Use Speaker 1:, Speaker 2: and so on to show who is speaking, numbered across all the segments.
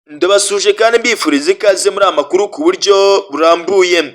Speaker 1: Ndabasuhuje kandi mbifuriza ikaze muri aya makuru ku buryo burambuye.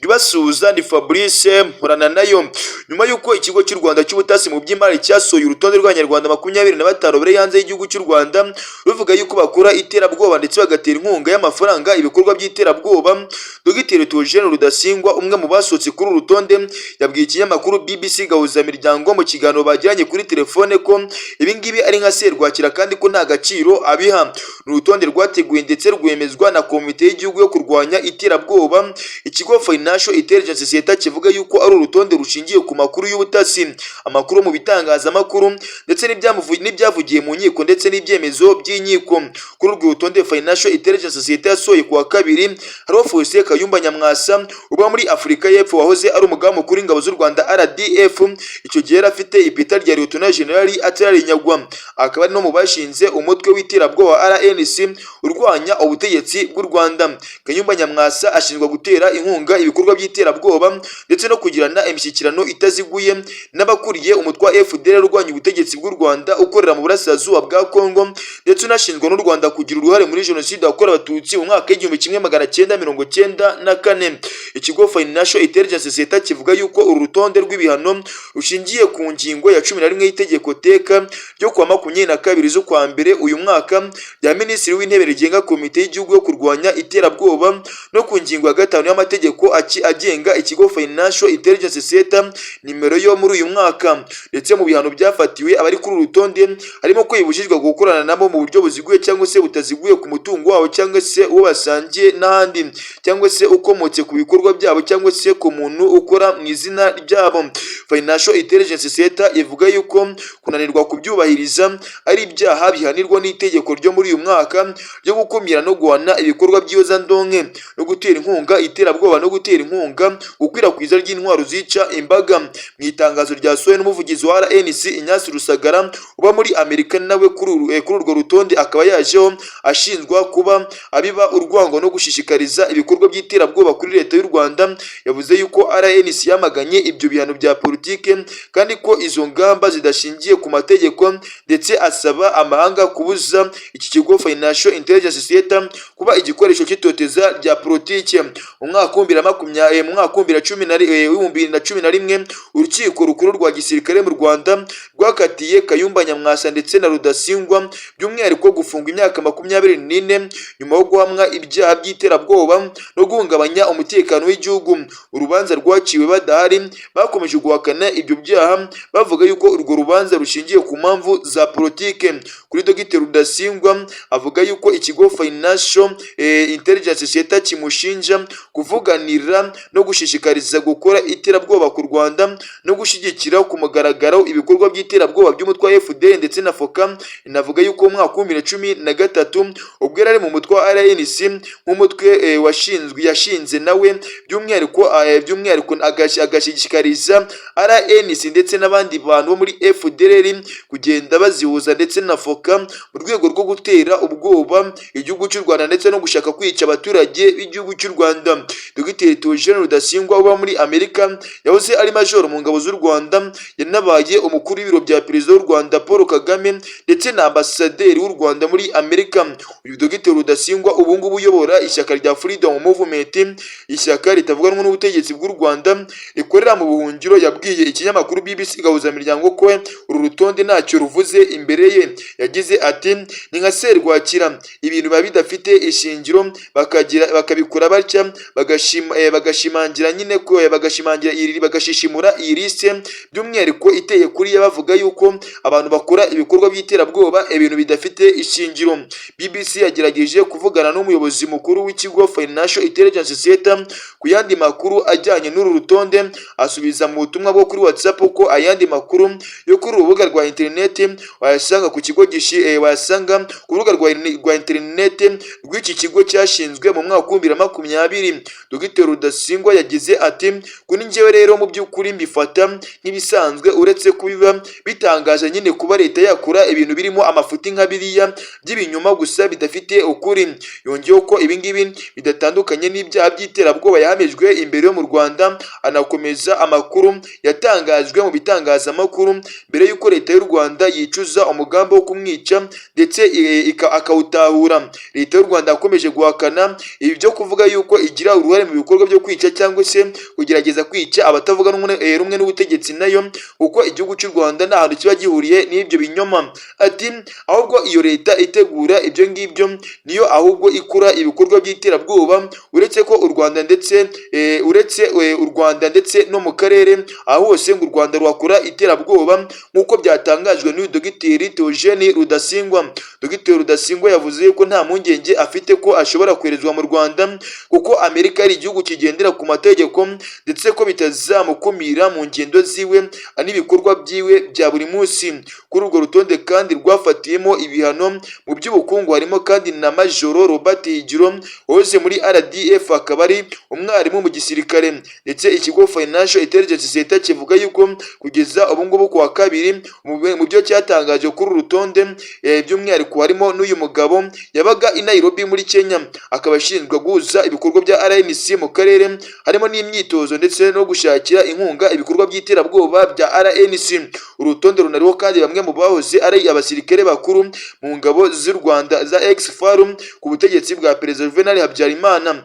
Speaker 1: Ubasuhuza ni Fabrice Mporana nayo. Nyuma y'uko ikigo cy'u Rwanda cy'ubutasi mu by'imari cyasohoye urutonde rw'Abanyarwanda 25 bari hanze y'igihugu cy'u Rwanda, ruvuga yuko bakora iterabwoba ndetse bagatera inkunga y'amafaranga ibikorwa by'iterabwoba, Dogiteri Theogene Rudasingwa, umwe mu basohotse kuri uru rutonde, yabwiye ikinyamakuru BBC Gahuzamiryango mu kiganiro bagiranye kuri telefone ko ibi ngibi ari nka serwakira kandi ko nta gaciro abiha. Ni urutonde rwateguwe ndetse rwemezwa na Komite y'Igihugu yo kurwanya iterabwoba, ikigo Financial Intelligence Center kivuga yuko ari urutonde rushingiye ku makuru y'ubutasi, amakuru mu bitangazamakuru ndetse n'ibyavugiye mu nkiko ndetse n'ibyemezo by'inkiko. Kuri urwo rutonde Financial Intelligence Center yasohoye ku wa kabiri, hariho Faustin Kayumba Nyamwasa uba muri Afurika y'Epfo, wahoze ari umugaba mukuru w'ingabo z'u Rwanda RDF, icyo gihe yari afite ipeta rya Lieutenant General atararinyagwa, akaba ari no mu bashinze umutwe w'iterabwoba RNC urwanya ubutegetsi bw'u Rwanda. Kayumba Nyamwasa ashinjwa gutera inkunga ibikorwa by'iterabwoba ndetse no kugirana imishyikirano itaziguye n'abakuriye umutwe wa FDLR urwanya ubutegetsi bw'u Rwanda ukorera mu burasirazuba bwa Kongo, ndetse unashinjwa n'u Rwanda kugira uruhare muri Jenoside yakorewe Abatutsi mu mwaka w'1994. Ikigo Financial Intelligence Center kivuga yuko uru rutonde rw'ibihano rushingiye ku ngingo ya 11 y'itegeko teka ryo kuwa 22 z'ukwa mbere uyu mwaka rya Minisitiri w'Intebe rigenga Komite y'Igihugu yo kurwanya iterabwoba, no ku ngingo ya 5 y'amategeko agenga ikigo Financial Intelligence Center nimero yo muri uyu mwaka. Ndetse mu bihano byafatiwe abari kuri uru rutonde harimo ko bibujijwe gukorana nabo mu buryo buziguye cyangwa se butaziguye ku mutungo wabo cyangwa se uwo basangiye n'ahandi, cyangwa se ukomotse ku bikorwa byabo, cyangwa se ku muntu ukora mu izina ryabo. Financial Intelligence Center ivuga yuko kunanirwa kubyubahiriza ari ibyaha bihanirwa n'itegeko ryo muri uyu mwaka ryo gukumira no guhana ibikorwa by'iyozandonke no gutera inkunga iterabwoba no gutera inkunga gukwirakwiza ry'intwaro zica imbaga. Mu itangazo ryasohowe n'umuvugizi wa RNC, Ignace Rusagara, uba muri Amerika, nawe kuri urwo rutonde akaba yajeho ashinjwa kuba abiba urwango no gushishikariza ibikorwa by'iterabwoba kuri leta y'u Rwanda, yavuze yuko RNC yamaganye ibyo bihano bya politike kandi ko izo ngamba zidashingiye ku mategeko, ndetse asaba amahanga kubuza iki kigo Financial Intelligence Center kuba igikoresho cy'itoteza rya politike. Mu mwaka w'ibihumbi bibiri na makumyabiri, mu mwaka w'ibihumbi bibiri na cumi na rimwe, urukiko rukuru rwa gisirikare mu Rwanda rwakatiye Kayumba Nyamwasa ndetse na Rudasingwa by'umwihariko gufungwa imyaka 24 nyuma yo guhamwa ibyaha by'iterabwoba no guhungabanya umutekano w'igihugu. Urubanza rwaciwe badahari, bakomeje guhakana ibyo byaha bavuga yuko urwo rubanza rushingiye ku mpamvu za politike. Kuri Dogiteri Rudasingwa, avuga yuko ikigo Financial Intelligence Center kimushinja kuvuganira no gushishikariza gukora iterabwoba ku Rwanda no gushyigikira ku mugaragaro ibikorwa by'iterabwoba by'umutwe wa FDL ndetse na FOCA. Inavuga yuko mu mwaka wa 2013, ubwo yari ari mu mutwe wa RNC nk'umutwe washinzwe yashinze nawe by'umwihariko agashishikariza RNC ndetse n'abandi bantu bo muri FDLR kugenda bazihuza ndetse na FOCA mu rwego rwo gutera ubwoba igihugu cy'u Rwanda ndetse no gushaka kwica abaturage b'igihugu cy'u Rwanda. Dogiteri Theogene Rudasingwa uba muri Amerika yahoze ari majoro mu ngabo z'u Rwanda, yanabaye umukuru w'ibiro bya perezida w'u Rwanda Paul Kagame ndetse na ambasaderi w'u Rwanda muri Amerika. Uyu Dogiteri Rudasingwa ubu ngubu uyobora ishyaka rya Freedom Movement, ishyaka ritavuga rumwe n'ubutegetsi bw'u Rwanda rikorera mu buhungiro, yabwiye ikinyamakuru BBC Gahuzamiryango ko uru rutonde ntacyo ruvuze imbere ye. Yagize ati: "Ni nka serwakira, ibintu biba bidafite ishingiro, bakagira bakabikora batya, bagashimangira nyine ko bagashimangira iri, bagashishimura iyi liste by'umwihariko iteye kuriya, bavuga yuko abantu bakora ibikorwa by'iterabwoba, ibintu bidafite ishingiro." BBC yagerageje kuvugana n'umuyobozi mukuru w'ikigo Financial Intelligence Center ku yandi makuru ajyanye n'uru rutonde, asubiza mu butumwa bwo kuri WhatsApp ko ayandi makuru yo kuri uru rubuga rwa interineti wayasanga ku kigo wayasanga ku rubuga rwa interineti rw'iki kigo cyashinzwe mu mwaka wa 2020. Dogiteri Rudasingwa yagize ati: "Kuri njyewe rero, mu by'ukuri mbifata nk'ibisanzwe, uretse kubiba bitangaje nyine kuba leta yakora ibintu birimo amafuti nka biriya by'ibinyoma gusa bidafite ukuri." Yongeyeho ko ibingibi bidatandukanye n'ibyaha by'iterabwoba yahamijwe imbere yo mu Rwanda, anakomeza amakuru yatangajwe mu bitangazamakuru mbere y'uko leta y'u Rwanda yicuza umugambi wo kumwica ndetse akawutahura. gusahura. Leta y'u Rwanda yakomeje guhakana ibi byo kuvuga yuko igira uruhare mu bikorwa byo kwica cyangwa se kugerageza kwica abatavuga rumwe n'ubutegetsi nayo, kuko igihugu cy'u Rwanda nta hantu kiba gihuriye n'ibyo binyoma. Ati: "Ahubwo iyo leta itegura ibyo ngibyo niyo ahubwo ikora ibikorwa by'iterabwoba, uretse ko u Rwanda ndetse uretse u Rwanda ndetse no mu karere, aho hose ngo u Rwanda ruhakora iterabwoba," nk'uko byatangajwe n'uyu Dogiteri Theogene Rudasingwa. Dogiteri Rudasingwa yavuze yuko nta mpungenge afite ko ashobora koherezwa mu Rwanda, kuko Amerika ari igihugu kigendera ku mategeko, ndetse ko bitazamukumira mu ngendo ziwe n'ibikorwa byiwe bya buri munsi. Kuri urwo rutonde kandi rwafatiyemo ibihano mu by'ubukungu harimo kandi na Majoro Robert Higiro wahoze muri RDF, akaba ari umwarimu mu gisirikare. Ndetse ikigo Financial Intelligence Center kivuga yuko kugeza ubu ngubu ku wa kabiri, mu byo cyatangaje kuri uru rutonde, by'umwihariko harimo n'uyu mugabo yabaga i Nairobi muri Kenya, akaba ashinzwe guhuza ibikorwa bya RNC mu karere, harimo n'imyitozo ndetse no gushakira inkunga ibikorwa by'iterabwoba bya RNC. Urutonde runariho kandi bamwe mu bahoze ari abasirikare bakuru mu ngabo z'u Rwanda za ex-FAR ku butegetsi bwa Perezida Juvenal Habyarimana,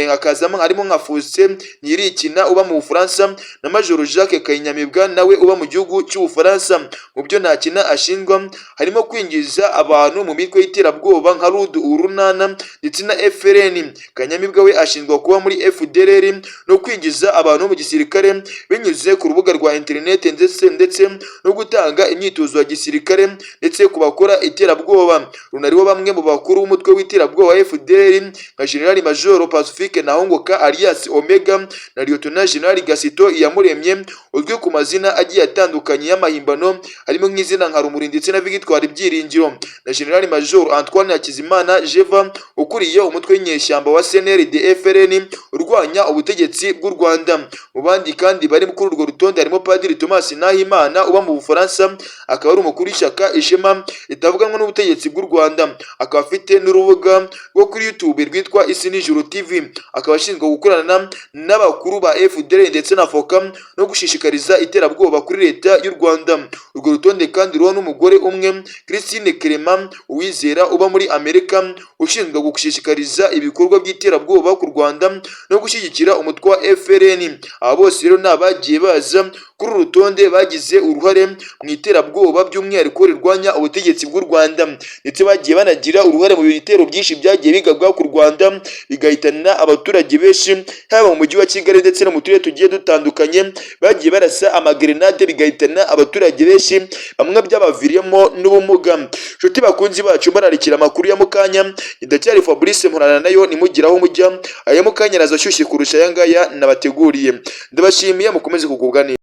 Speaker 1: hakazamo harimo nka Faustin Ntirikina uba mu Bufaransa na Major Jacques Kanyamibwa nawe uba mu gihugu cy'Ubufaransa. Mu byo Ntakina ashinjwa harimo kwinjiza abantu mu mitwe y'iterabwoba nka RUD Urunana ndetse na FLN. Kanyamibwa we ashinjwa kuba muri FDLR no kwinjiza abantu mu gisirikare binyuze ku rubuga rwa interineti, ndetse no gutanga imyitozo ya gisirikare ndetse ku bakora iterabwoba. Runariho bamwe mu bakuru b'umutwe w'iterabwoba wa FDLR nka General Major Pacifique Ntahongoka alias Omega na Lieutenant General Gaston Iyamuremye uzwi ku mazina agiye atandukanye y'amahimbano, harimo nk'izina nka Rumuri ndetse na Victoire Ibyiringiro, na General Major Antoine Hakizimana Jeva ukuriye umutwe w'inyeshyamba wa CNRD FLN urwanya ubutegetsi bw'u Rwanda. Mu bandi kandi bari kuri urwo rutonde harimo Padiri Thomas Nahimana uba mu Bufaransa, akaba ari umukuru w'ishyaka Ishema ritavuganwa n'ubutegetsi bw'u Rwanda, akaba afite n'urubuga rwo kuri YouTube rwitwa Isi n'Ijuru TV, akaba ashinzwe gukorana n'abakuru ba FDLR ndetse na FOCA no gushishikariza iterabwoba kuri leta y'u Rwanda. Urwo rutonde kandi ruriho n'umugore umwe, Christine Clement Uwizera uba muri Amerika, ushinzwe gushishikariza ibikorwa by'iterabwoba ku Rwanda no gushyigikira umutwe wa FLN. Aba bose rero ni abagiye baza kuri uru rutonde bagize uruhare mu iterabwoba, by'umwihariko rirwanya ubutegetsi bw'u Rwanda, ndetse bagiye banagira uruhare mu bitero byinshi byagiye bigabwa ku Rwanda bigahitana abaturage benshi, haba mu mujyi wa Kigali ndetse no mu turere tugiye dutandukanye. Bagiye barasa amagerenade bigahitana abaturage benshi, bamwe byabaviriyemo n'ubumuga. Nshuti bakunzi bacu, mbararikira amakuru ya mukanya. Ndacyari Fabrice Mporana nayo, nimugiraho mujya, aya mukanya araza ashyushye kurusha aya ngaya nabateguriye. Ndabashimiye, mukomeze kugubwa neza.